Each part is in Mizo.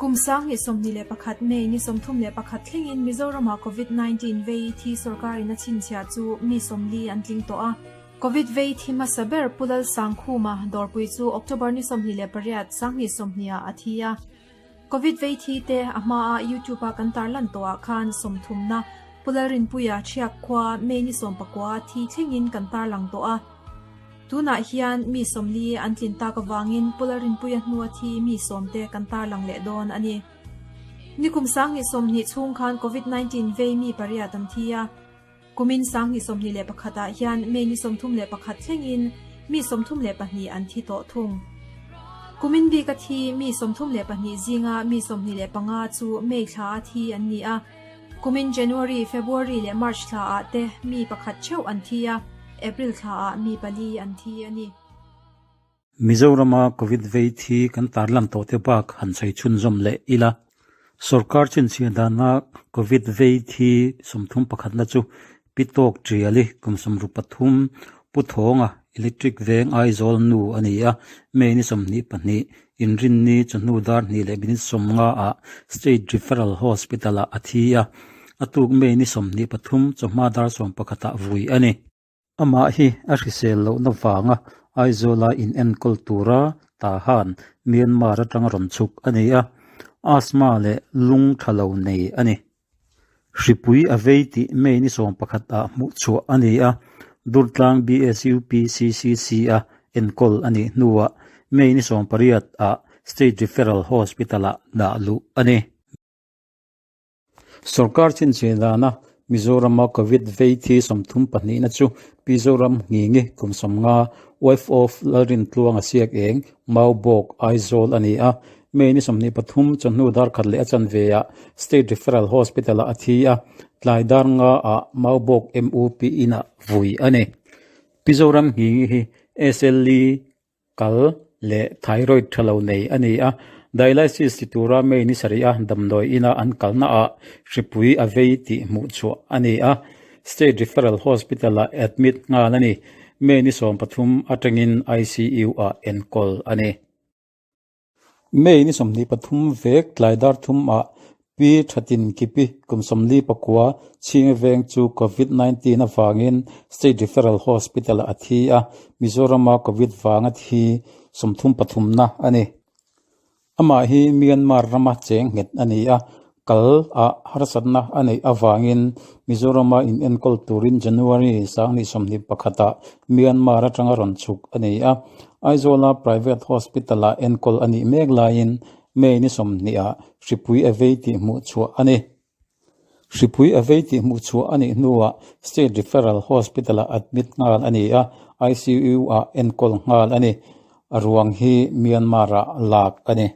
Kum 2021 May ni 31 thlengin Mizoramah Covid 19 vei thi sorkarin a chhinchhiah chu mi 40 an tling tawh a. Covid vei thi hmasa ber Pu Lalsangkhuma dawrpui chu October ni 28 2020 ah a thi a. Covid vei thi te a hmaa YouTube a kan tarlan tawhah khan sawmthumna Pu Lalrinpuia Thiak khua May ni 19 thi thlengin kan tarlang tawh a. Tunah hian mi 40 an tlin tak avangin Pu Lalrinpuia hnua thi mi 10 te kan tarlang leh dawn a ni. Nikum 2020 chhung khan Covid 19 vei mi pariat an thi a. Kumin 2021 ah hian May ni 31 thlengin mi 32 an thi tawh thung. Kumin bik a thi mi 32 zinga mi 25 chu May thla a thi an ni a. Kumin January, February leh March thla ah te mi pakhat theuh an thi a, April thla ah mi pali an thi a ni. Mizorama Covid vei thi kan tarlan tawh te bak han sawi chhunzawm leh ila. Sorkar chhinchhiah dana Covid vei thi 31na chu Pi Tawk Tiali kum 63 Pu Thawnga Electric Veng Aizawl nu a ni a, May ni 22 Inrinni chawhnu dar hnih leh minute 50 ah State Referral Hospital ah a thi a, a tuk May ni 23 chawhma dar 11 ah vui a ni. Amah hi a hrisel lohna vanga Aizawla inenkawl tura Tahan, Myanmar atanga rawn chhuk a ni a, asthma leh lung tha lo nei a ni. Hripui a vei tih May ni 11 ah hmuh chhuah a ni a, Durtlang BSUPCCC a enkawl a nih hnuah May ni 18 ah State Referral Hospital ah dah luh a ni. Sorkar chhinchhiah dana Mizorama Covid vei thi 32 na chu Pi Zoram Ngingi kum 50, wife of Lalrintluanga Siak Eng, Maubawk, Aizawl a ni a. May ni 23 chawhnu dar khat leh a chanve ah State Referral Hospital ah a thi a, tlai dar nga ah Maubawk MUP inah vui a ni. Pi Zoram Ngingi hi SLE Kal leh thyroid tha lo nei a ni a, dialysis ti tura May ni sarih a damdawi ina an kalna ah hripui a vei tih hmuh chhuah a ni a, State Referral Hospital ah admit nghal a ni. May ni 13 atangin ICU ah enkawl a ni. May ni 23 vek tlai dar thum ah Pi Thatin Kipi kum 49 Chhinga Veng chu Covid 19 avangin State Referral Hospital ah a thi a, Mizorama Covid vanga thi 33 na a ni. Amah hi Myanmar rama cheng nghet a ni a, kal ah harsatna a neih avangin Mizorama inenkawl turin January 2021 ah Myanmar atanga rawn chhuk a ni a, Aizawla Private Hospital ah enkawl a nih mek laiin May ni 20 ah hripui a vei tih hmuh chhuah a ni. Hripui a vei tih hmuh chhuah a nih hnuah State Referral Hospital ah admit nghal a ni a, ICU ah enkawl nghal a ni. A ruang hi Myanmar ah lak a ni.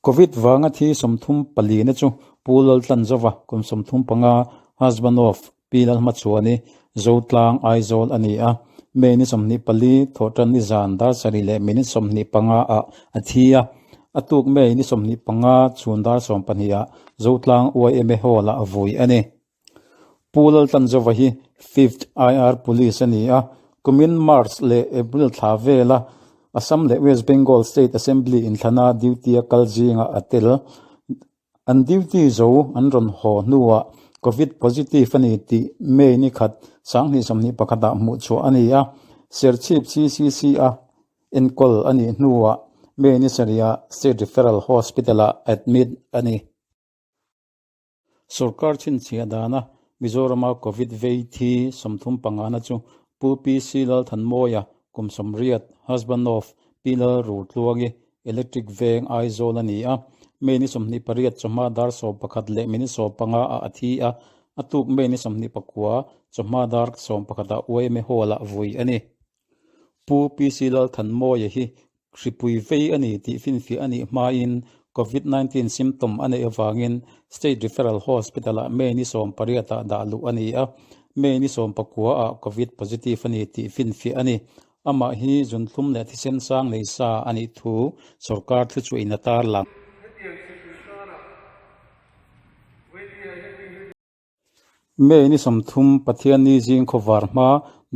Covid vanga thi 34 na chu Pu Laltlanzova kum 35, husband of Pi Lalhmachhuani, Zotlang, Aizawl a ni a. May ni 24, thawhtan ni zan dar sarih leh minute 25 ah a thi a. A tuk May ni 25, chhun dar 12 ah Zotlang YMA Hall ah a vui a ni. Pu Laltlanzova hi Fifth IR Police a ni a. Kumin March leh April thla vela Assam leh West Bengal State Assembly inthlana duty a kal zingah a tel. An duty zo an rawn haw hnuah Covid positive a ni tih May ni khat 2021 ah hmuh chhuah a ni a, Serchhip CCC a enkawl a nih hnuah May ni sarih ah State Referral Hospital ah admit a ni. Sorkar chhinchhiah dana Mizorama Covid vei thi 35 na chu Pu PC Lalthanmawia kum 80, husband of Pi Lalrutluangi, Electric Veng, Aizawl a ni a. May ni 28 chawhma dar 11 leh minute 15 ah a thi a, a tuk May ni 29 chawhma dar 11 ah YMA Hall ah vui a ni. Pu PC Lalthanmawia hi hripui vei a ni tih finfiah a nih hmain Covid 19 symptom a neih avangin State Referral Hospital ah May ni 18 ah dah luh a ni a, May ni 19 ah Covid positive a ni tih finfiah a ni. Amah hi zunthlum leh thisen sang nei sa a nih thu sorkar thuchhuahin a tarlang. May ni 30 Pathianni zing khawvar hma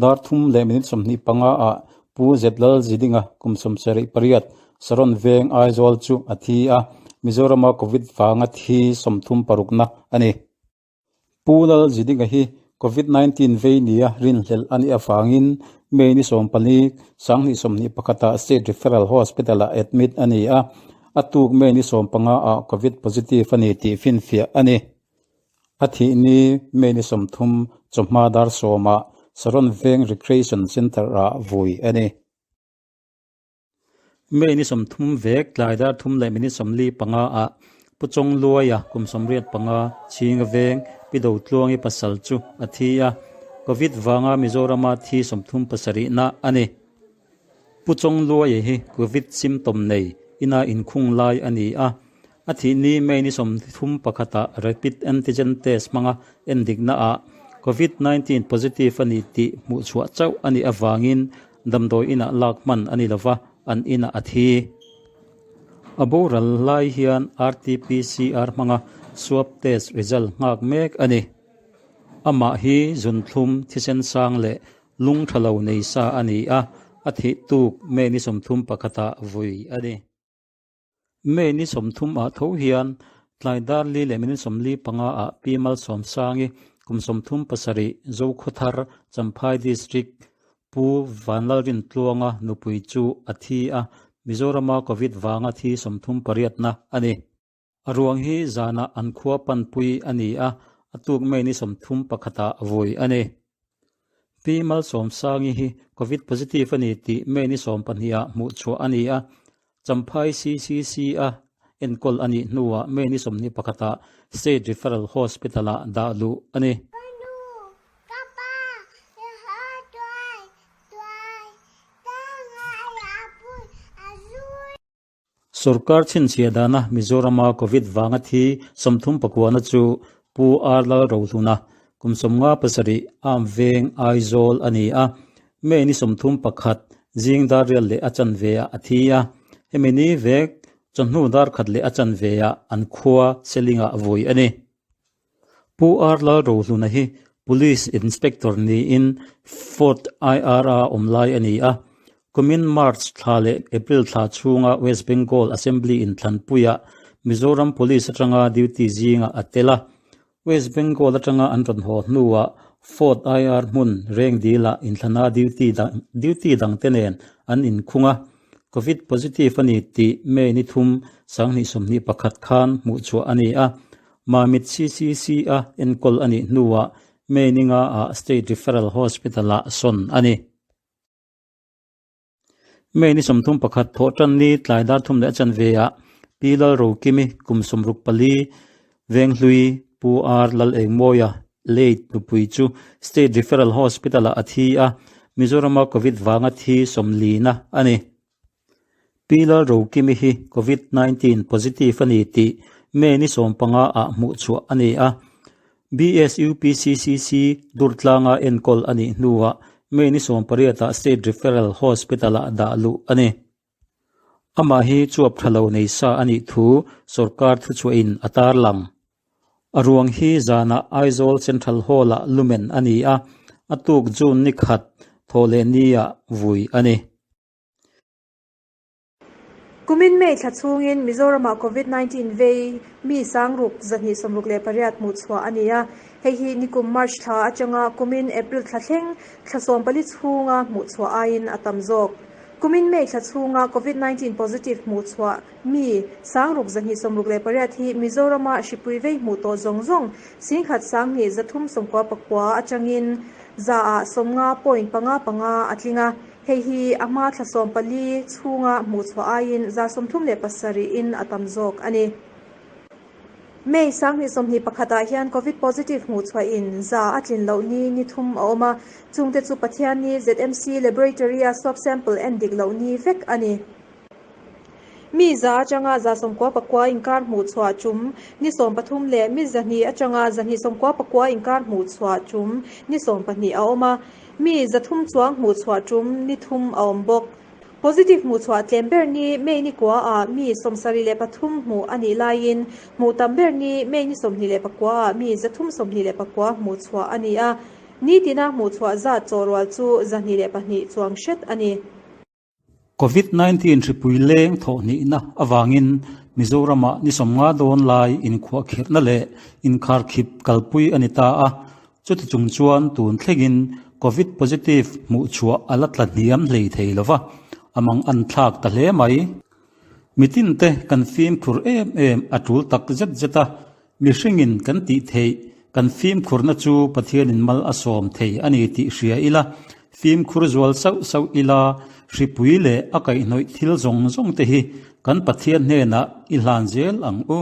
dar thum leh minute 25 ah Pu Zetlal Zidinga kum 78. Saron Veng, Aizawl chu a thi a, Mizorama Covid vanga thi 30 parukna a ni. Pu Lalzidinga hi Covid 19 vei nia rinhlelh a nih avangin May ni 14, 2021 ah State Referral Hospital ah admit a ni a, a tuk May ni 15 ah Covid positive a ni tih finfiah a ni. A thih ni May ni 30 chawhma dar 10 ah Saron Veng Recreation Centre ah vui a ni. May ni 30 vek tlai dar 3 leh minute 45 ah Pu Chawngluaia kum 85 Chhinga Veng Pi Dotluangi pasal chu a thi a, Covid vanga Mizorama thi 37 na a ni. Pu Chawngluaia hi Covid symptom nei ina inkhung lai a ni a, a thih ni May ni 31 ah rapid antigen test hmanga endikna ah Covid 19 positive a ni tih hmuhchhuah chauh a nih avangin Damdawi inah lak hman a ni lova, an inah a thi. A boral lai hian RT-PCR hmanga swab test result nghak mek a ni. Amah hi zunthlum, thisen sang leh lung tha lo nei sa a ni a, a thih tuk May ni 31 ah vui a ni. May ni 30 ah tho hian tlai dar 4 leh minute 45 ah Pi Malsawmsangi kum 37 Zokhawthar, Champhai District, Pu Vanlalrintluanga nupui chu a thi a, Mizorama Covid vanga thi 38 na a ni. A ruang hi zanah an khua panpui a ni a, a tuk May ni 31 ah vui a ni. Pi Malsawmsangi hi Covid positive a ni tih May ni 12 ah hmuhchhuah a ni a, Champhai CCC a enkawl a nih hnuah May ni 21 ah State Referral Hospital ah dah luh a ni. Sorkar chhinchhiah dana Mizorama Covid vanga thi 39 chu Pu R Lalrohluna kum 57 Am Veng, Aizawl a ni a. May ni 31 zing dar 8 leh a chanve ah a thi a. Hemi ni vek chawhnu dar 1 leh a chanve ah an khua Selingah vui a ni. Pu R Lalrohluna hi Police Inspector niin Fourth IR a awm lai a ni a. Kumin March thla leh April thla chhunga West Bengal Assembly inthlanpuiah Mizoram Police atanga duty zingah a tel a. West Bengal atanga an rawn haw hnuah Fourth IR hmun Rengdilah inthlana duty duty dangte nen an inkhung a. Covid positive a ni tih May ni 3, 2021 khan hmuhchhuah a ni a. Mamit CCC a enkawl a nih hnuah May ni nga ah State Referral Hospital ah sawn a ni. May ni 31 thawh tan ni tlai dar 3 leh a chanve ah Pi Lalrokimi kum 64 Venghlui Pu R Lalengmawia late nupui chu State Referral Hospital ah a thi a, Mizorama Covid vanga thi 40 na a ni. Pi Lalrokimi hi Covid 19 positive a ni tih May ni 15 ah hmuhchhuah a ni a. BSUPCCC Durtlanga enkawl a nih hnuah May ni 18 ah State Referral Hospital ah dah luh a ni. Amah hi chuap tha lo nei sa a nih thu sorkar thuchhuahin a tarlang. A ruang hi zanah Aizawl Central Hall ah lumen a ni a, a tuk June ni 1 thawh leh ni ah vui a ni. Kumin May thla chhungin Mizoramah Covid 19 vei mi 6268 hmuhchhuah a ni a. Hei hi nikum March thla atanga kumin April thla thleng thla 14 chhunga hmuhchhuah aiin a tam zawk. Kumin May thla chhunga Covid 19 positive hmuhchhuah mi 6268 hi Mizorama hripui vei hmuh tawh zawng zawng 10,139 atangin za ah 50.55 a tling a. Hei hi a hma thla 14 chhunga hmuhchhuah aiin za 37 in a tam zawk a ni. May 2021 ah hian Covid positive hmuhchhuah in za a tlin loh ni ni 3 a awm a, chungte chu Pathian ni ZMC Laboratory a swab sample en dik loh ni vek a ni. Mi za atanga za 99 inkar hmuhchhuah tum ni 13 leh mi 200 atanga 299 inkar hmuhchhuah tum ni 12 a awm a, mi 300 chuang hmuhchhuah tum ni 3 a awm bawk. Positive hmuhchhuah tlem ber ni May ni 9 ah mi 73 hmuh a nih laiin hmuh tam ber ni May ni 29 ah mi 329 hmuhchhuah a ni a, ni tina hmuhchhuah zat chawhrual chu 202 chuang hret a ni. Covid 19 hripui leng thawhhnihna avangin Mizoramah ni 50 dawn lai inkhuahkhirhna leh inkharkhip kalpui a ni ta a, chuti chung chuan tun thlengin Covid positive hmuhchhuah a la tla hniam hlei thei lova, a mang an thlak ta hle mai. Mitinte kan fimkhur em em a tul tak zet zet a, mihringin kan tih theih kan fimkhurna chu Pathianin mal a sawm thei a ni tih hria ila, fimkhur zual sauh sauh ila, hripui leh a kaihhnawih thil zawng zawng te hi kan Pathian hnenah i hlan zel ang u.